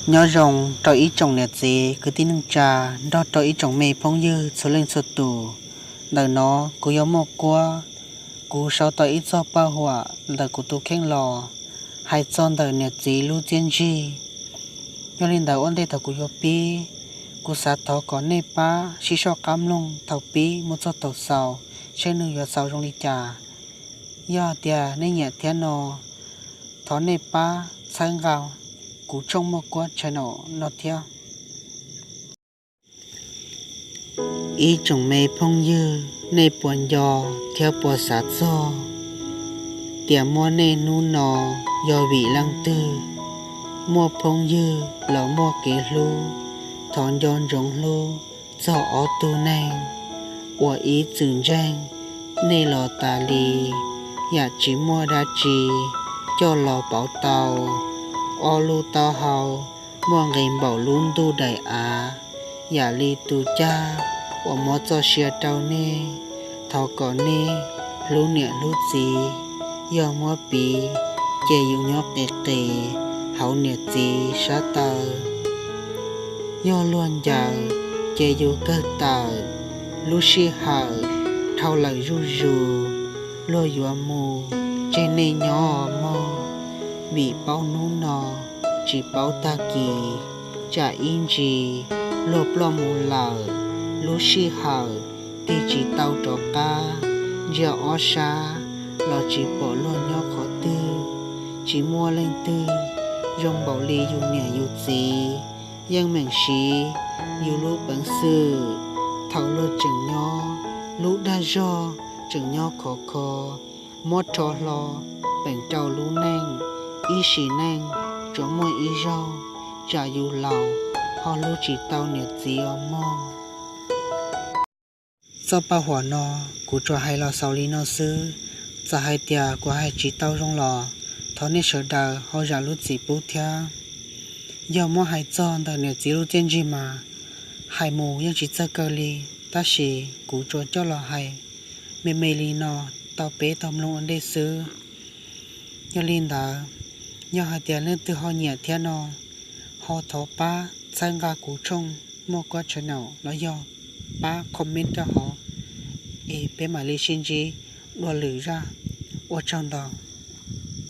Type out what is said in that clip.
Nyob zoo rau ib tsoom niam txiv kwv tij neej tsa nrog rau ib tsoom me phooj ywg txhua leej txhua tus. Ntawm no kuv yog Muaj Kuab, kuv sau tau ib txoj paj huam ntawm kuv tus kheej los hais txog ntawm niam txiv lub txiaj ntsig. Yog li ntawd ua ntej thaum kuv yuav pib, kuv xav thov kom nej pab sib soj qab mloog thaum pib mus txog thaum xaus, seb nws yuav xaus zoo li cas. Yog tias nej nyiam thiab no, thov nej pab txhawb nqa kuv tshooj Muaj Kuab channel no thiab. Ib tsoom me phooj ywg, nej puas nco thiab puas xav txog tias muaj nej hnub no yog vim leej twg? Muaj phooj ywg los muaj kev hlub, thov nco ntsoov hlub txog ob tug neeg uas ib txwm ntseeg nej los tas li. Yam tsis muaj dab tsi coj los pauv tau, ob lub taub hau muaj nqis npaum lub ntuj daim av, yam li tus cag uas muab txoj sia rau nej. Thov kom nej hlub niam hlub txiv, yog muab piv ces yus nyob qis qis hauv niam txiv sab taw. Yog luag ncaws ces yus kawg tawm, lub sij hawm dhau lawm zuj zus, luag yuav mus tseg nej nyob mog, vim paub hnub no tsis paub tag kis, tsam ib ntsis luag ploj mus lawm, lub sij hawm tig tsis tau rov qab, ntsia ob sab los tsis pom luag nyob qhov twg. Tsis muaj leej twg zoo npaum li yus niam yus txiv, yeej meem siv yus lub peev xwm thaum luag tseem nyob, lub dag zog tseem nyob khov kho, muab rho hlo peem rau lub neej, ib sim neej tsuas muaj ib zaug, tsam yus laus ho hlub tsis tau niam txiv os mog. Txoj paj huam no kuv tsuas hais los xaus li no xwb, txawm hais tias kuv hais tsis tau zoo los thov nej sawv daws ho zam lub txim pub thiab. Yog muab hais txog ntawm niam txiv lub txiaj ntsig mas hais mus yeej tsis txawj kaw li, tab sis kuv tsuas coj los hais me me li no tau peb tau mloog ua ntej xwb. Yog li ntawd, yog hais tias leej twg ho nyiam thiab no, ho thov pab txhawb nqa kuv tshooj Muaj Kuab channel los yog pab comment rau hauv, es peb mam li sib ntsib dua lwm zaj. Ua tsaug ntau.